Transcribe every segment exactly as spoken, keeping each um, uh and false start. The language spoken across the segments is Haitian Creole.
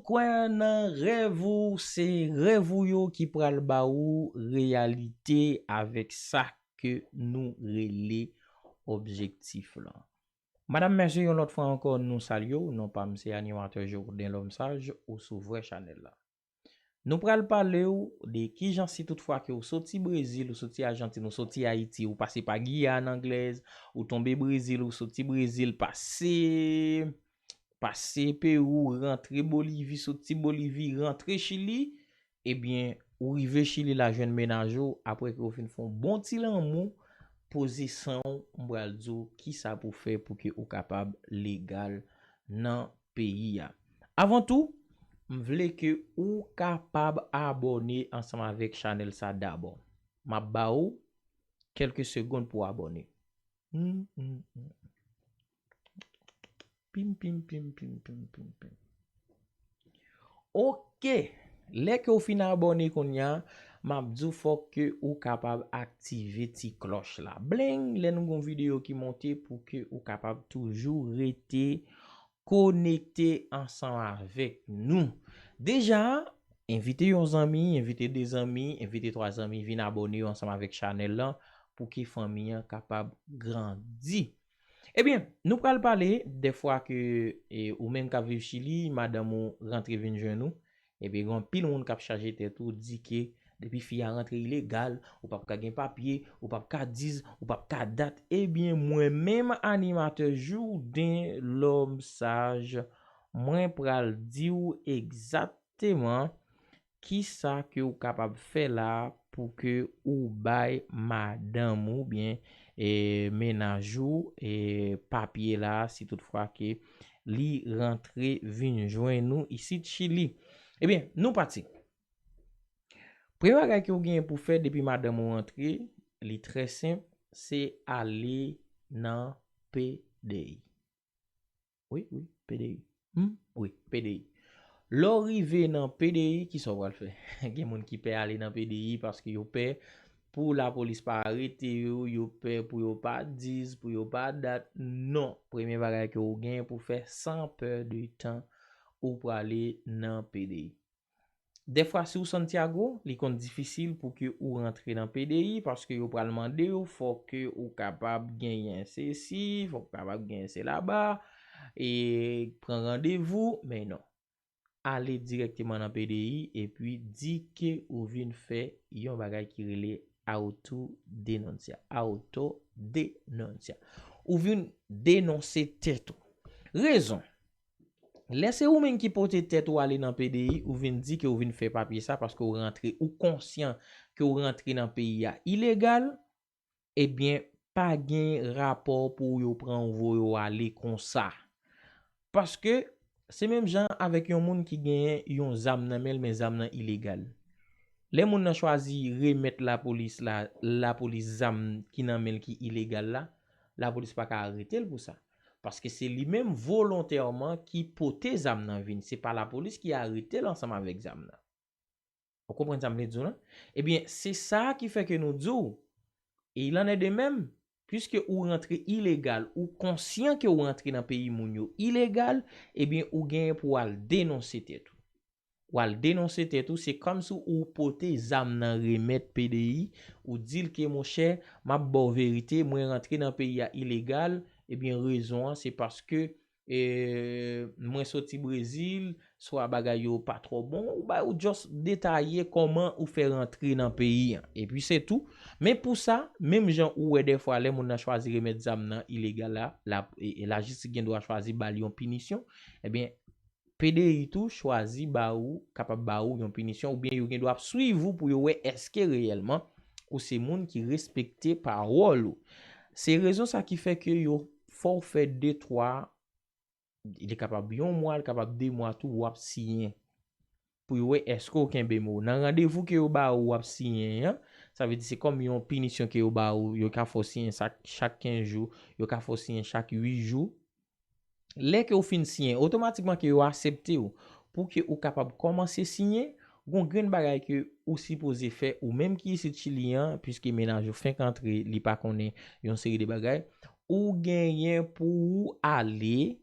Kwè nan rèv ou, se rèv ou yo ki pral ba ou reyalite avèk sa ke nou rele objektif lan. Madanm, mesye, yon lòt fwa ankò, nou salye w. Non pa m se animatè Jourdain L'Homme Sage, ou sou vrè chanèl la. Nou pral pale w de kijan, si tout fwa ke ou soti Brezil, ou soti Ajantin, ou soti Ayiti, ou pase pa Giyàn Anglèz, ou tonbe Brezil, ou soti Brezil, pase, pase Pewou, rantre Bolivi, soti Bolivi, rantre Chili, ebyen, ou rive Chili la jwenn mennaj ou, apre ke ou fin fè yon bon ti lanmou, poze san w, m pral di w kisa pou fè pou ke ou kapab legal nan peyi a. Avan tou, m vle ke ou kapab abòne ansanm avèk chanèl sa dabò. M ap ba ou kèlke segonn pou abòne. Hmm, hmm, hmm. Pim, pim, pim, pim, pim, pim, pim. Ok. Lè ke w fin abòne kounye a, m ap di w fòk ke ou kapab aktive ti klòch la. Bling! Lè nou gon videyo ki monte pou ke ou kapab toujou rete konekte ansanm avèk nou. Deja, envite yon zanmi, envite de zanmi, envite twa zanmi, vin abòne yo ansanm avèk chanèl lan pou ke fanmi an kapab grandi. Ebyen, nou pral pale de fwa ke, e, ou menm k ap viv Chili, madanm ou rantre vin jwenn ou, ebyen, gen anpil moun k ap chaje tèt ou, di ke depi fi a rantre ilegal, ou p ap ka gen papye, ou p ap ka dis, ou p ap ka dat. Ebyen, mwen menm animatè Jourdain L'Homme Sage, mwen pral di w egzakteman kisa ke ou kapab fè la pou ke ou bay madanm ou byen, e, mennaj ou, e, papye la, si tout fwa ke li rantre vin jwenn ou isit Chili. Ebyen, nou pati. Premye bagay ke ou genyen pou fè depi madanm ou rantre, li trè senp, se ale nan P D I. Wi, wi, P D I. Hmm? Wi, P D I. Lè w rive nan P D I, kisa w pral fè? Gen moun ki pè ale nan P D I paske yo pè pou lapolis pa arete yo, yo pè pou yo pa dis, pou yo pa dat. Non, premye bagay ke ou gen pou fè, san pè de tan, ou prale nan P D I. Dèfwa, si w Santiago, li konn difisil pou ke ou rantre nan P D I, paske yo pral mande w, fò ke ou kapab genyen sesi, fò w kapab genyen sela, e pran randevou, men non. Ale dirèkteman nan P D I, epi di ke ou vin fè yon bagay ki rele autodenuncia. Autodenuncia. Ou vin denonse tèt ou. Rezon. Lè se ou menm ki pote tèt ou ale nan P D I, ou vin di ke ou vin fè papye sa paske ou rantre, ou konsyan ke ou rantre nan peyi a ilegal, ebyen, pa gen rapò pou yo pran w voye w ale konsa. Paske se menm jan avèk yon moun ki genyen yon zam nan men l, men zam nan ilegal. Lè moun nan chwazi remèt lapolis la, lapolis zam ki nan men l ki ilegal la, lapolis pa ka arete l pou sa. Paske se li menm volontèman ki pote zam nan vin. Se pa lapolis ki arete l ansanm avèk zam nan. Ou konprann sa m vle di w lan? Ebyen, se sa ki fè ke nou di w, e il en est de même, piske ou rantre ilegal, ou konsyan ke ou rantre nan peyi moun yo ilegal, ebyen, ou genyen pou w al denonse tèt ou. W al denonse tèt ou, se kòmsi ou pote zam nan remèt P D I, ou di l ke, monchè, m ap ba w verite, mwen rantre nan peyi a ilegal, ebyen, rezon an, se paske, e, mwen soti Brezil, swa bagay yo pa twò bon, ou bay, ou just detaye kòman ou fè rantre nan peyi an. Epi se tou. Men pou sa, menm jan ou wè dèfwa lè moun nan chwazi remèt zam nan ilegal la, la, e, e lajistis gen dwa chwazi ba l yon pinisyon, ebyen, P D I tou chwazi ba ou, kapab ba ou yon pinisyon, oubyen yo gen dwa ap swiv ou pou yo wè èske reyèlman ou se moun ki respekte pawòl ou. Se rezon sa ki fè ke yo fè w fè de twa, li kapab yon mwa, li kapab de mwa tou, w ap siyen. Pou yo wè èske w kenbe mo. Nan randevou ke yo ba ou, w ap siyen an, sa vle di se kòm yon pinisyon ke yo ba ou, yo ka fè w siyen chak, chak kenz jou, yo ka fè w siyen chak uit jou. Lè ke w fin siyen, otomatikman ke yo aksepte w pou ke ou kapab kòmanse siyen, gon grenn bagay ke ou sipoze fè, ou menm ki isit Chili an, piske mennaj ou fenk antre, li pa konnen yon seri de bagay, ou genyen pou ou ale,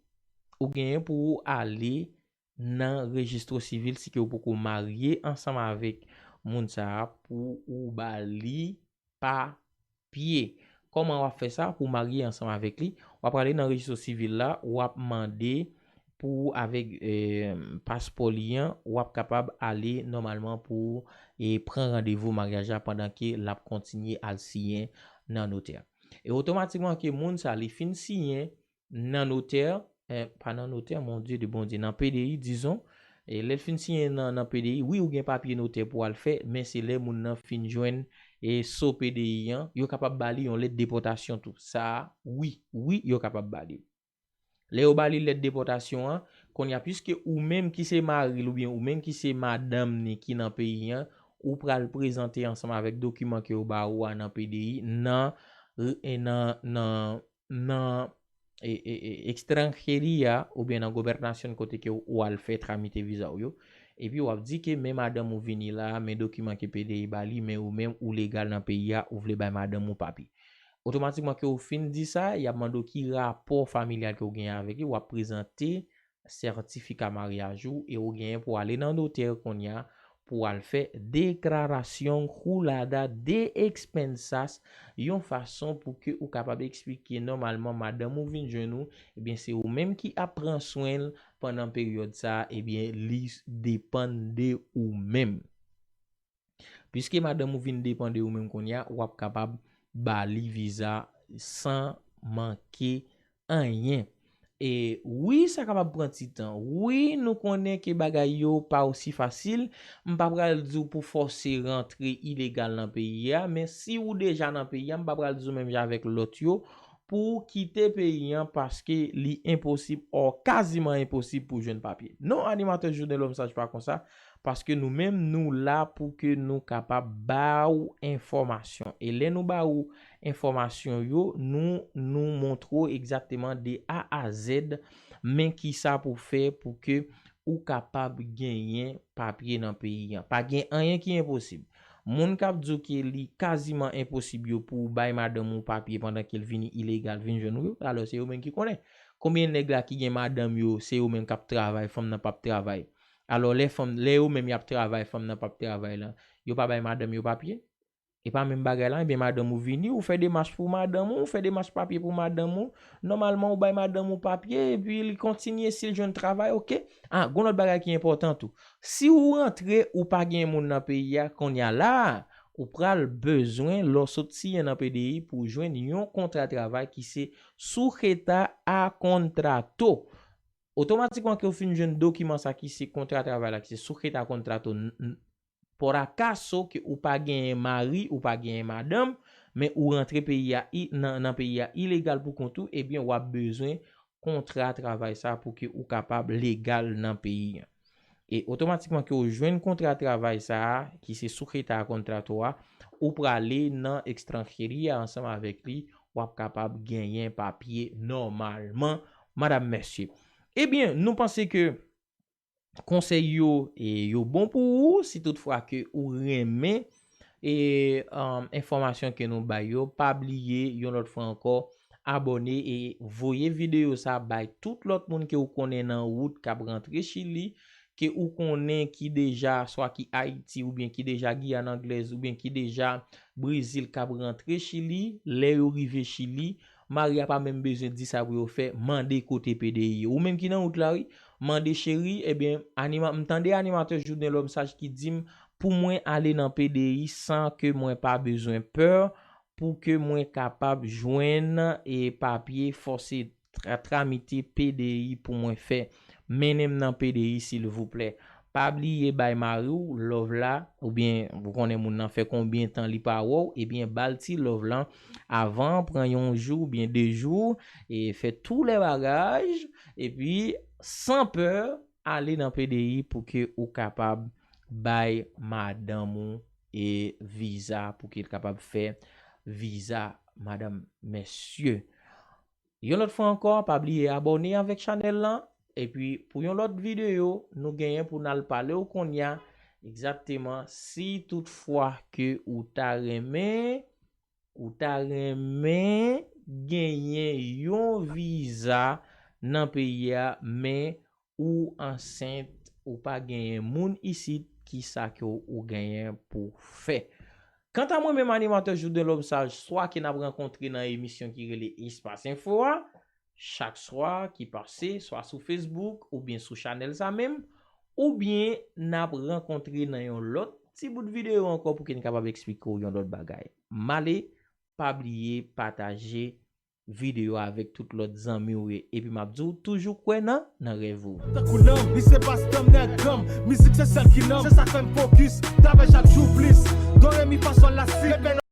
ou genyen pou ou ale nan rejistro sivil si ke ou poko marye ansanm avèk moun sa a pou ou ba li papye. Kòman w ap fè sa pou w marye ansanm avèk li? W ap prale nan rejistro sivil la, w ap mande pou avèk eh, paspò li an, w ap kapab ale nòmalman pou eh, pran randevou maryaj la pandan ke l ap kontinye al siyen nan notè. E otomatikman ke moun sa li fin siyen nan notè, eh, pa nan notè, mon Dieu de Bondye, nan P D I, dizon, e lè l fin siyen nan, nan P D I, wi, ou gen papye notè pou al fè, men se lè moun nan fin jwenn e so P D I an, yo kapab ba li yon lèt depòtasyon tou. Sa a, wi, wi, yo kapab ba li. Lè yo ba li lèt depòtasyon an, kounye a, piske ou menm ki se mari l oubyen ou menm ki se madanm ni ki nan peyi an, ou pral prezante ansanm avèk dokiman ke yo ba ou a nan P D I, nan, e nan, nan, nan e, e, e, ekstranjeria oubyen nan gobernasyon kote ke ou al fè tramite viza w yo. Epi w ap di ke men madanm ou vini la, men dokiman ke P D I ba li, men ou menm ou legal nan peyi a, ou vle bay madanm ou papye. Otomatikman ke ou fin di sa, y ap mande w ki rapò familyal ke ou genyen avèk li, w ap prezante sètifika maryaj ou e ou genyen pou ale nan notè kounye a pou al fè deklarasyon jurada de expensas yon fason pou ke ou kapab eksplike nòmalman madanm ou vin jwenn ou, ebyen se ou menm ki ap pran swen l pandan peryòd sa a, ebyen li depann de ou menm. Piske madanm ou vin depann de ou menm kounye a, w ap kapab ba li viza san manke anyen. E wi, sa kapab pran ti tan. Wi, nou konnen ke bagay yo pa osi fasil. M pa pral di w pou fòse rantre ilegal nan peyi a, men si ou deja nan peyi a, m pa pral di w menm jan avèk lòt yo, pou w kite peyi an paske li enposib, ò, kaziman enposib pou w jwenn papye. Non, animatè Journel Homme Sage pa konsa, paske nou menm, nou la pou ke nou kapab ba w enfòmasyon. E lè nou ba ou enfòmasyon yo, nou, nou montre w egzakteman de A a Z, men kisa pou fè pou ke ou kapab genyen papye nan peyi an. Pa gen anyen ki enposib. Moun k ap di w ke li kaziman enposib yo pou w bay madanm ou papye pandan ke l vini ilegal vin jwenn ou yo, alò se yo menm ki konnen. Konbyen nèg la ki gen madanm yo, se yo menm k ap travay, fanm nan p ap travay. Alò lè fanm, lè yo menm y ap travay, fanm nan p ap travay la, yo pa bay madanm yo papye? E pa menm bagay la, ebyen madanm ou vini, ou fè demach pou madanm ou, ou fè demach papye pou madanm ou, nòmalman ou bay madanm ou papye, epi li kontinye si l jwenn travay, oke? A, gon lòt bagay ki enpòtan tou. Si ou rantre, ou pa gen moun nan peyi a, kounye a la, ou pral bezwen, lè w sot siyen nan P D I, pou w jwenn yon kontra travay ki se sujeta a contrato. Otomatikman ke w fin jwenn dokiman sa ki se kontra travay la, ki se sujeta a contrato, n- n- por acaso ke ou pa genyen mari, ou pa genyen madanm, men ou rantre peyi a i- nan, nan peyi a ilegal pou kont ou, ebyen w ap bezwen kontra travay sa pou ke ou kapab legal nan peyi an. E otomatikman ke ou jwenn kontra travay sa a, ki se sujeta a contrato a, ou prale nan ekstranjeria ansanm avèk li, w ap kapab genyen papye nòmalman, madam, mesye. Ebyen, nou panse ke konsèy yo, e, yo bon pou ou, si toutfwa ke ou renmen, e, um, enfòmasyon ke nou bay yo, pa bliye, yon lòt fwa ankò, abòne e voye videyo sa bay tout lòt moun ke ou konnen nan wout k ap rantre Chili, ke ou konnen ki deja, swa ki Ayiti, oubyen ki deja Giyàn Anglèz, oubyen ki deja Brezil k ap rantre Chili, lè yo rive Chili, mari a pa menm bezwen di sa pou yo fè, mande kote P D I ye. Ou menm ki nan wout la, wi, mande cheri, ebyen, anima, m tande animatè Journel Homme Sage ki di m pou mwen ale nan P D I san ke mwen pa bezwen pè, pou ke mwen kapab jwenn e papye fòse tra- tramite P D I pou mwen fè. Mennen m nan P D I silvouplè. Pa bliye bay mari w love la, oubyen ou konnen moun nan fè konbyen tan li pa wè w, ebyen ba l ti love lan avan, pran yon jou oubyen de jou, e fè tou lè bagaj, epi san pè, ale nan P D I pou ke ou kapab bay madanm ou e viza, pou ke l kapab fè viza, madanm, mesye. Yon lòt fwa ankò, pa bliye abòne avèk chanèl lan. Epi pou yon lòt videyo, nou genyen pou n al pale w kounye a egzakteman si toutfwa ke ou ta renmen, ou ta renmen genyen yon viza nan peyi a, men ou ansent, ou pa genyen moun isit, kisa ke w genyen pou fè? Kanta mwen menm, animatè Jouden Lòm Saj, swa ke n ap rankontre nan emisyon ki rele Espas Enfo a, chak swa ki pase, swa sou Facebook oubyen sou chanèl sa menm, oubyen n ap rankontre nan yon lòt ti bout videyo ankò pou ke n kapab eksplike w yon lòt bagay. M ale, pa bliye pataje videyo avèk tout lòt zanmi w yo. Epi m ap di w, toujou kwè nan, nan rèv ou. Tankou nanm, li se bas tanm nèg ganm. Mizik se sèl ki nanm, se sa k fè m fokis. Travay chak jou plis. Do, re, mi, fa, sòl, la, si.